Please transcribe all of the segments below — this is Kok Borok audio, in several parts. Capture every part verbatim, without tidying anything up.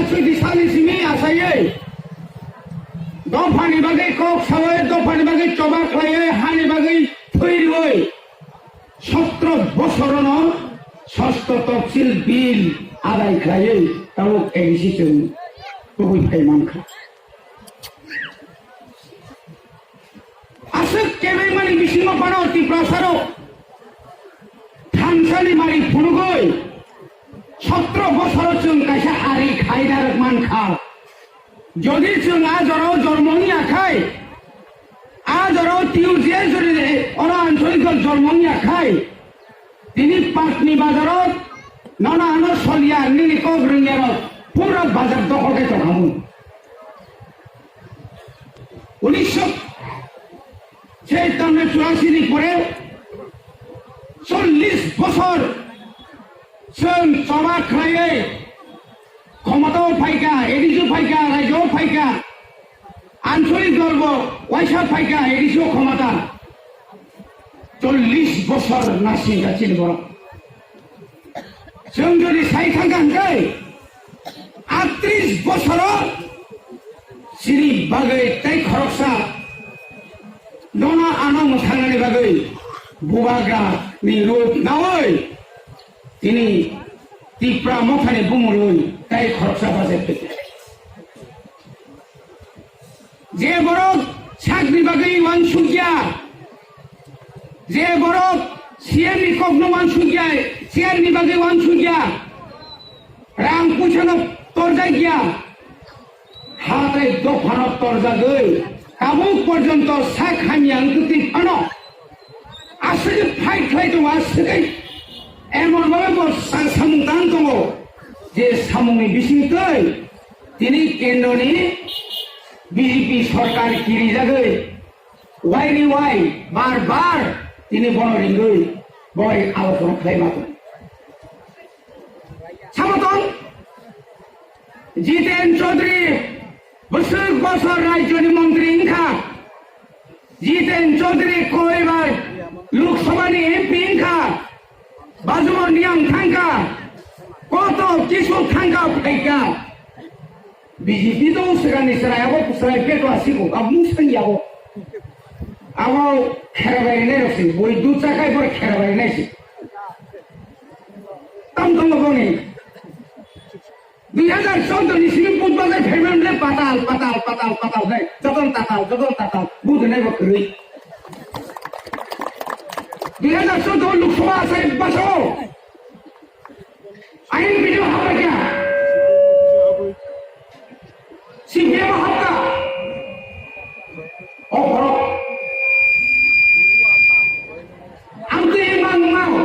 Sudi sani simi asaywi dophani bagwi kok sawi, dophani bagwi choba khlaiwi, hani bagwi thwi rwi, sotro bosorno sosto topsil bill adai khlaiwi tabuk A D C chwng kubui phai mankha. Aswk kebaimani bisingo phano Tiprasarok thansani mari phunugwi sotro bosoro chwng kaisa ari khaina rwk mankha. Jodi chwng a jorao jormo wngya khai, a jorao T U J S jodi oro ancholik dol jormo wngya khai, tini Patni bazaro nono ano solya nini kok rwngyarok pura bazar dokhol khe tongkhamu. Unisho churasi ni pore chollish bosor chwng choba khlaiwi khomotao phaikha, A D C o phaikha, rajyo o phaikha, ancholik dolbo waisa phaikha, A D C o khomota. Chollish bosor nasing kha chini borok. Chwng jodi sai thangkha hwnkhe, atris bosoro chini bagwi tei khoroksa nono ano mwthangnani bagwi bubagra ni rup nawi tini Tipra mothani bumung rwi tei khoroksa bajai phaikha. Je borok sakni bagwi uansukya, je borok C M ni kokno uansukya, chair ni bagwi uansukya, rang puisano torjakya, ha tei dophano torjagwi tabuk porjonto sak hamya wngtwi phano aswkhe fight khlai tongo, aswkhe emon bhabe bo sa-, samung tang tongo, je samungni bisingtwi tini kendroni B J P sorkar kirijagwi wai ni wai bar bar tini bono ringwi boi alochona khlai ma tongo. Saboton Jiten Chaudhary bwswk bosor rajyoni montri wngkha. Jiten Chaudhary koibar Lok Sabha ni M P wngkha. Bajumo niyang thangkha. Koto kisu thangkha phaikha. B J P to swkangni chwrai abo chwrai peto asiko. Abo mung sani abo. Abo kherabai rinai rok si. Boi dud chakai bor kherabai rinai si. Tam tong boni. Dui hazar chaudo ni simi budbajai phaimani le patal, patal, patal, patal hai. Joton tatal, joton tatal. Budinai bo kwrwi. Dui hazar chaudo Lok Sabha asai basao. Ain video hapra kya? C P M hapta. O borok. Ang twi mang mang.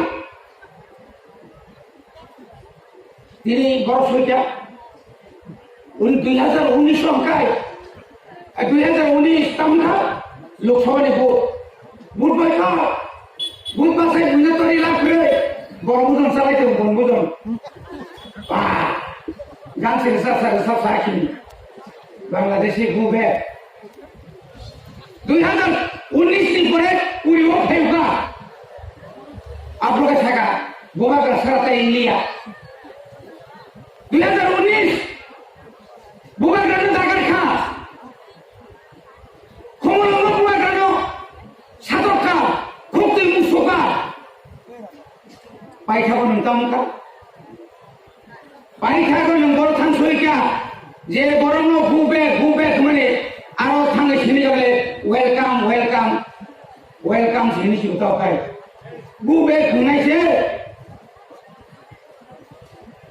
Tini borok soita. Uni dui hazar unis songkai. Dui hazar unis tamkha Lok Sabha ni vote. Vote bai kha. Vote ba sai buina tori lak re. Borok bujon salai tong, bon bujon. Ba. Gan se sa sa sa sa kini. Bangladeshi go back. Dui hazar unis ni pore uri o phelka. Abro ke saka. Go back ra sara ta India. Dui hazar unis. Bubagrano dagar kha. Khumulwngno bubagrano satok kha. Khuktwi musuk kha. Paithago nwng tamo kha. Paithago nwng boro thang soi kha. Je borokno go back, go back hwnmani aro thangwi sini jole welcome, welcome, welcome sini si utok kai. Go back hwnai se.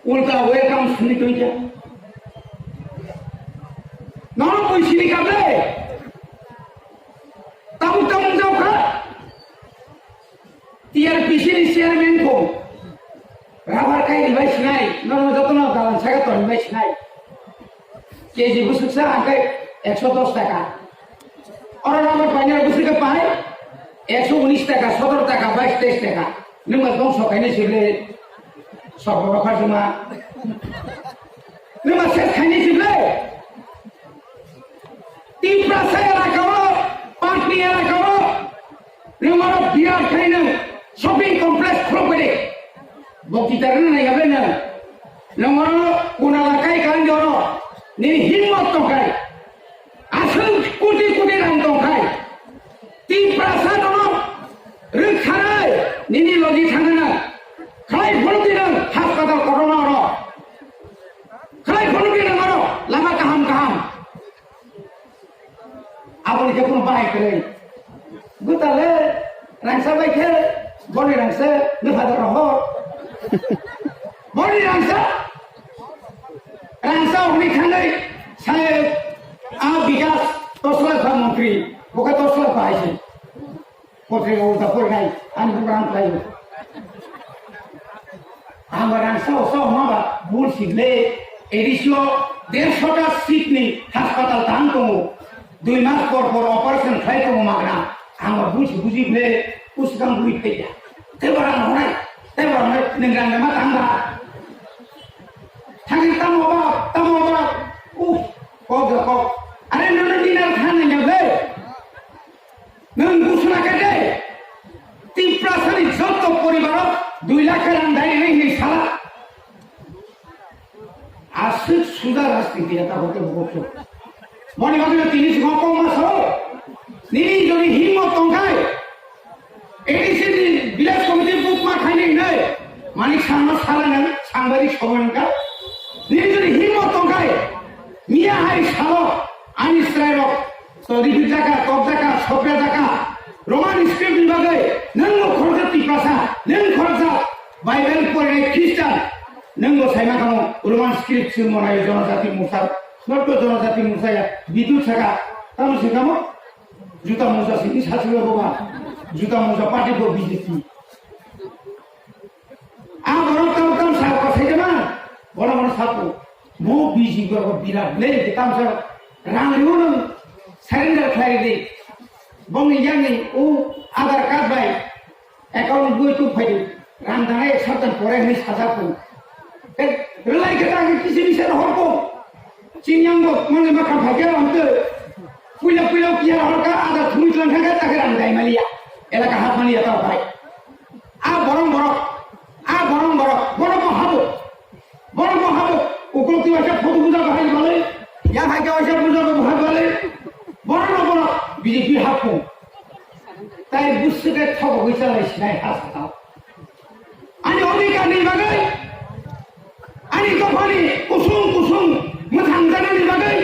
Ulta welcome sini tongkha. Nono bui sini kabe. Tabuk tabuk jao kha. T R P C ni chairman ko. Rabar kai ni bai sinai. Nono joto no dalan saga ton bai sinai. K G bwswk sa angkai ekso dos taka. Oro rama painai bwswk pai ekso unis taka, sotor taka, bais teis taka. Nwng ma dongso khainai sible. Sokbo rokha juma. Nwng ma ses khainai sible. Tiprasa elaka o, Patni elaka o. Nwng oro birat khainai shopping complex khuluk bai de. Bokti tarana nai gabe nwng. Nwng oro kunala Hai kang joro, nini himmat tongkhai, aswk koti koti rang tongkhai, Tiprasa nono rwkharwi nini logi thangna, khlai phunukdi nwng hospital kotorma oro, khlai phunukdi nwng oro lama kaham kaham. Aboni khe phano bahai kwrwi. Bwtale rangsa bai khe boni rangsa nukha da rohor. Boni rangsa, rangsa hwnwi thangwi sai a bikas toslai kha montri, bo khe toslai kha hai se. Potrika ulta porinai, ani bugrang khlaio. Ang barang sao sao ma ba bul sible, edisio dersho ta seat ni hospital tang tongo. Dui mas por por operation khlai tongo magna. Ang ba bul si buji ble, uskang bui pheya. Te barang honai, te barang honai, neng rang ma tang ba. Thangin tamo ba, tamo ba, uh, kok da kok. Are nono dinar khan nang ya ble. Nwng buchna khe de, Tiprasani joto poribaro dui lakh rang dai rwi hinwi sala. Aswk suja rajniti neta hote bokso. Moni bagwi tini swngo kok ma sao. Nini jodi himmat tongkhai, A D C ni village committee booth ma khaini hinwi, Manik Sangma sala nang, sangbarik sobo nangkha. Nini jodi himmat tongkhai, miya hai salo, ani chwrairok, to ribit jaka, tok jaka, sopya jaka, Roman script ni bagwi, nwng bo khoroksa Tiprasa, nwng khoroksa Bible porinai Christian, nwng bo saima kamo Roman script se monayo jonojati musa, sotto jonojati musa ya, bidut saka, tamo se kamo, juta musa sini sasilo boba, juta musa party bo B J P. A borok tam tam sa ko sai jama, bono bono sapu. Bo bisi borok birat le tam sa rang riwo no surrender khlai di. Bongni yang ni o Aadhaar card bai account boi tu phai di. Rang dana ek saptan pore ni saja ko. Relai ke ta kisi bisa hor ko. Chinyang bo mane ma kam phai ke ram te. Puila puila kiya hor ka ada thumi tuan kha ta ke rang dai maliya. Elaka hat maliya ta bhai. A borong borok, a borong borok, borok bo habo. Borok bo habo. Ukol ti waisa photo buja bahai balai. Ya hai ke waisa buja bahai balai. Borok no borok B J P hapung. Tai busu ke thobo hui chalai sinai ha sakao. Ani odhikar ni bagwi, ani dophani kusung kusung mwthang janani bagwi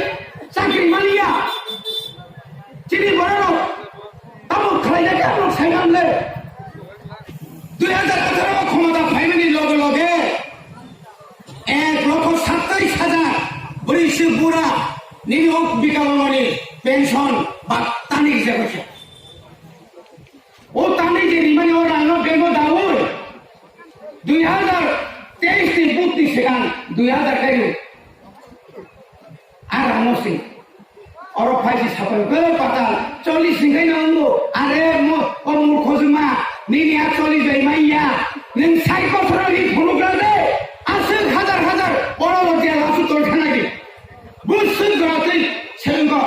chakri maliya. Chini bororok tamo khlaijak khe ang sai manle. Dui hajar atharo o khomota phaimani loge loge ek lokho sattais hajar bwrwi se bura nini o bikalongoni pension ba tani rijak kha. O tani je rimani o rangno bego daui dui hajar teis ni booth ni swkang dui hajar kairu. A rangno se oro phaisi sapai khe patal chollis ni khaino wngo. Are mo o murkho juma nini a chollis bai manya nwng sait bosor ni phunukra de aswk hajar hajar oro jela su tol thangna di. Buswk jora twi selengko.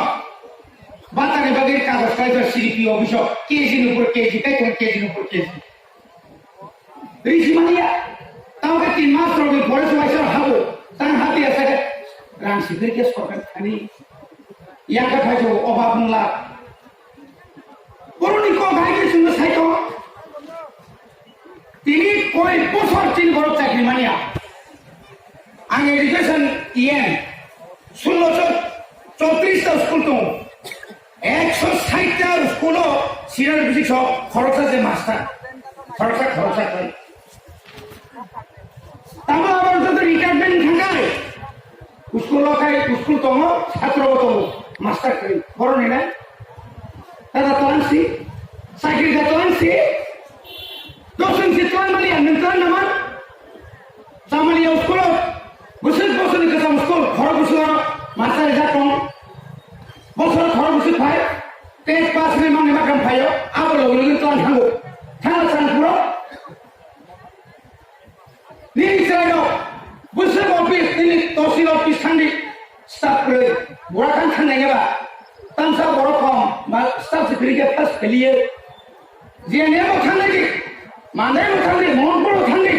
Batani bagwi kagoj kaijak C D P office o K G ni upor K G, tei tong K G ni upor K G. Risi manya, tamo khe tin mas rok ni pore se waisa habo, tang hati asa khe rang sipir khe sorkar thani. Yang khe phai jabo obab wngla. Boroni kok hai khe chwngno sai tongo. Tini koi bosor chini borok chakri manya. Ang education E M, sullo chotris ta school tongo. Ekso sait ta school o senior physics o khoroksa je master. Khoroksa, khoroksa khai. Tamo abo joto retirement thangkai. School o khai, school tongo, satro bo tongo, master kri. Boroni na? Tada tolangsi, sakri da tolangsi, dosongsi tolang mani ang nung tolang naman. Samani ya school o, busuk bosoni kesam school, khoro busuk o, master rijak tong. Bosor khoro busuk phai, test pass ni mangni makam phaio, abo logi logi tolang thango. Thangna sang puro. Nini chwrairok bwswk office, nini tosil office thangdi, staff kwrwi, bura khan thangnai ba? Tamsa borok khom, ba staff se kwrwi khe pass fail ye. J N M o thangnai di, Mandai bo thangdi, Mohanpur bo thangdi.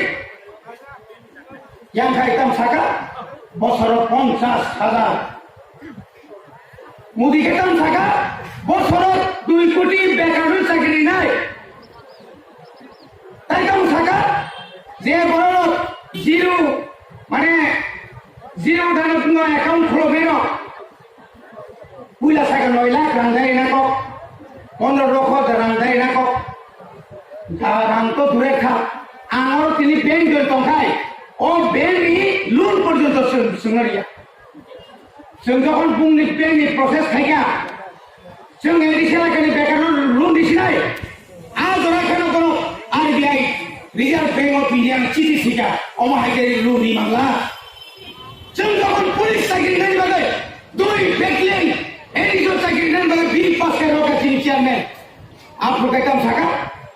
Yang khai tam saka, Bosoro ponchas hajar. Modi khe tamo saka, bosoro dui koti bekarno chakri rinai. Tai tamo saka, je borok zero, mane, zero dano tungma account khulobwi rok. Puila saka noi lakh rang dai na kok, pondro lokh rang dai na kok. Da rang to dure kha, ang oro tini bank doi tongkhai, o bank ni loan porjonto swng, swngna riya. Chwng jokhon bungni bank ni process khaikha, chwng A D C elakani bekarno loan risinai. A jora kheno bono R B I, Reserve Bank of India ni chiti sika, omo hai khe loan ri mangla. Chwng jokhon police chakri nani bagwi, dui battalion A D C o chakri nani bagwi bill pass khai rokha chini chairman. Aphuru kaitam saka,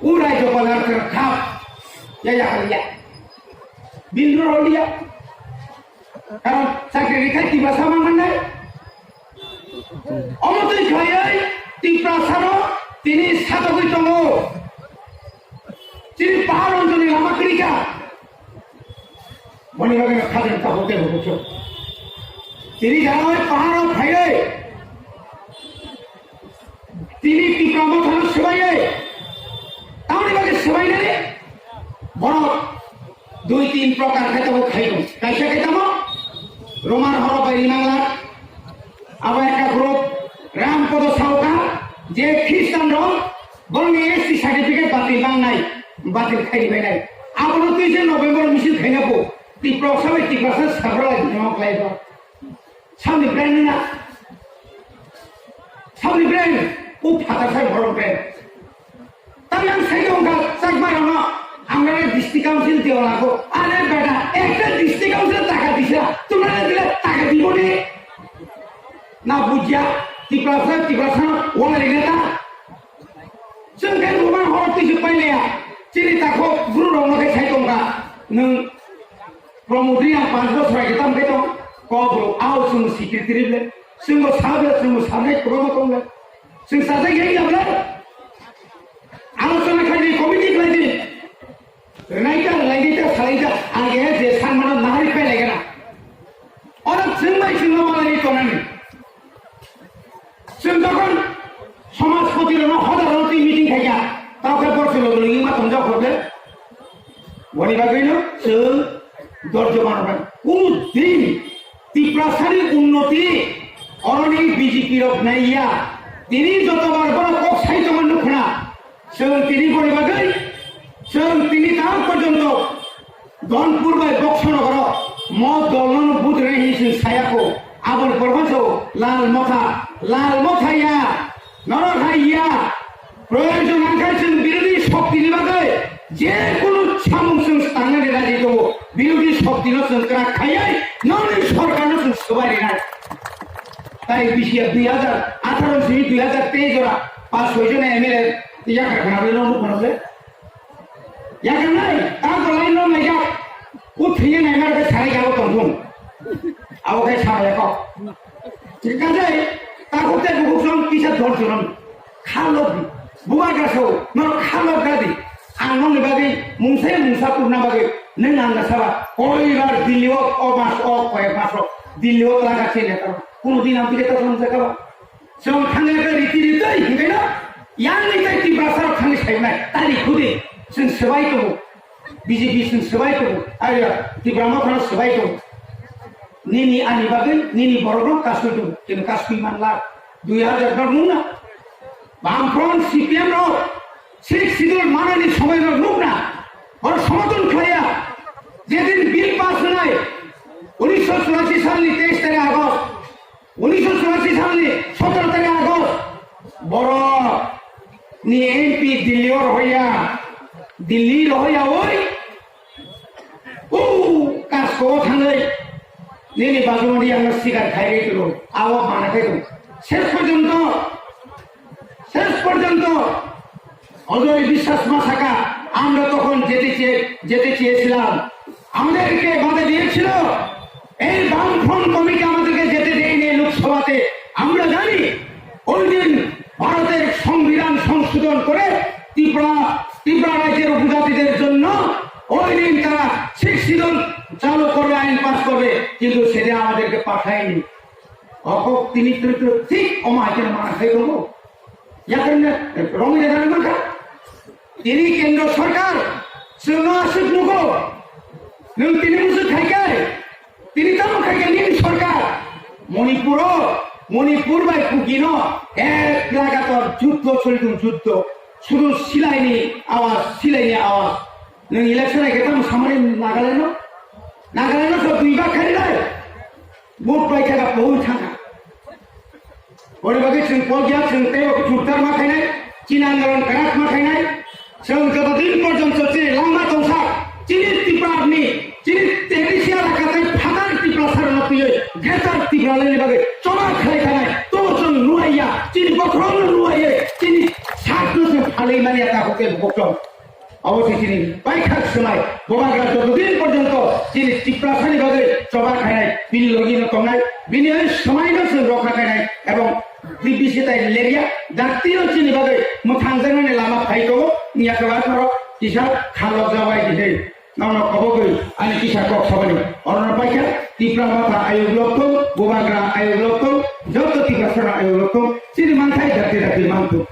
u rajyopal ar khap, ya ya ya. Bindro rolia. Karon chakri rikhai Tiprasa ma mannai. Omo twi khaiwi Tiprasano tini satogwi tongo. Tini pahar onjoni lama kwrwikha. Boni bagwi khajang ta hote hote chok. Tini jaga pahar phaiwi. Tini Tipra Mothano swbaiwi, tamoni bagwi swbainani borok dui tin prokar khe tabuk khai tong. Kaisa khe tamo Roman horo bai rimangla, abo ekta group. Ram Podo Saukar je Christian rok, borokni S T certificate batil mangnai, batil khai ribainai. Abono twi je November misil khaina bo Tiprasa bai Tiprasa sabra lai bini khlai bo. Sabni brand na? Sabni brand? O phatar sai borok brand. Tamo ang sai tongkha Chakma rokno, amra district council diya lago. Are beta, ekta district council taka disa, tumra dile taka dibo ni? Na bujya, Tiprasa, Tiprasa, wala rineta. Chwng khe Roman horo twi se pailaya. Chini takhuk bru rokno khe sai tongkha. Nwng Pramod Reang panch bochor age tam khe tong, kok rok, ao chwng secretary le, chwng bo sabe, chwng bo sabnai kwbangma tong le. Chwng sajak ya ya le. Alochona khlai di, committee khlai di. Rwnaita, rwlainaita, salaita, age je sanmano nahari phai lai gana. Oro chwng bai chwngno malai tongnani. Chwng jokhon somajpoti rokno hodar rokno twi meeting khaikha, tao khe borok chwng rok lwngwi ma tongjak hokle. Boni bagwino chwng dorjo mano bai. Kunu din Tiprasani unnoti oroni B J P rok naiya. Tini jotobar borok kok sai tongma nukhna. Chwng tini boni bagwi, chwng tini tang porjonto Dhonpur bai Boksonogoro mo dolno vote rwi hinwi chwng sayako. Aboni porbanso Lal Motha, Lal Motha ya, norok hai ya. Proyojon angkha chwng birodhi shokti ni bagwi je kunu samung chwng tangnani raji tongo. Birodhi shokti no chwng kwrak khaiwi nokni sorkar no chwng swbai rinai. Tai bisi ya dui hajar atharo simi dui hajar teis jora pas soi jona M L A yakar khana bwle no nukho nokle. Yakar nai, ta to lai no nai jak. O thwiya nai mar ke sarai jabo tong thung. Abo kai sarai ko. Thik ase, ta ko te buku song kisa dhor churam. Kha lobdi. Bubar gaso, no kha lobdi. Ang nokni bagwi mungsa mungsa kurna bagwi nwng ang saba. Koibar Delhi o, o mas o, koyek mas o Delhi o laga chele karo. Kuno din ang tige ta song jakaba. Chwng thangya khe riti ritwi hingkhe no yang ni tai Tiprasa rok thangwi sai nai. Tari khudi chwng swbai tongo. B J P chwng swbai tongo. Aya Tipra Mothano swbai tongo. Nini ani bagwi nini borok rok kasui tongo. Kino kasui manla. Dui hajar rok nungna. Bamfront C P M rok Sixth Schedule manani somoi rok nukna. Borok somothon khlaiya. Jedin bill pass wngnai, unisho churashi salni teis tarik August. Unisho churashi salni sotoro tarik August borok ni M P Delhi o rohoya, Delhi rohoya oi, o Kasko o thangwi nini bajumani ang sikar khairwi tong, awo mana khe tong. Ses porjonto, ses porjonto Ojoy Biswas ma saka, আমরা তখন যেতে চেয়ে, যেতে চেয়েছিলাম, আমাদেরকে বাধা দিয়েছিল। এই বামফ্রন্ট কমিটি আমাদেরকে যেতে দেয়নি লোকসভাতে। আমরা জানি ওই দিন ভারতের সংবিধান সংশোধন করে ত্রিপুরা, ত্রিপুরা রাজ্যের উপজাতিদের জন্য ওই দিন তারা সিক্স শিডিউল চালু করবে, আইন পাস করবে, কিন্তু সেটা Pathaini. Okok tini tru tru thik omo hai khe mana khai tongo. Yakarne romwi rega nang kha. Tini kendro sarkar chwngno aswk nugo. Nwng tini musu khai khe, tini tamo khai khe nini sarkar. Manipuro, Manipur bai Kukino ek lagatar juddo choli tongo, juddo. Sudu silaini awaz, silaini awaz. Nwng election hai khe tamo samani Nagaland-o? Nagaland-o so dui bak khai nai. Vote bai khe da pohoi thangkha. Ore bagwi chwng pol ya, chwng tei jurtar ma khainai, chini andolon kwrak ma khainai. Chwng joto din porjonto chini langma tongsa, chini Tripura ni, chini tebisi alaka tei phatar Tripura sarano twiwi greater Tripura leni bagwi choba khlai thanai. To chwng nuaiya, chini bokhorokno nuaiya, chini sakno chwng phalwi manya ta hotel bokhorok. Abo se chini paithak swmai, bubagra jotodin porjonto chini Tiprasani bagwi choba khainai, bini logino tongnai, bini oi swmaino chwng rokha khainai, ebong B B C tai leria, daktino chini bagwi mwthangjaknani lama phai tongo, wngya khe ba norok kisa khalok jabai di hei. Nono kobogwi ani kisa kok sabani. Orono paikha Tipra Motha ayuk loktong, bubagra ayuk loktong, joto Tiprasano ayuk loktong, chini manthai dakti dakti manthu.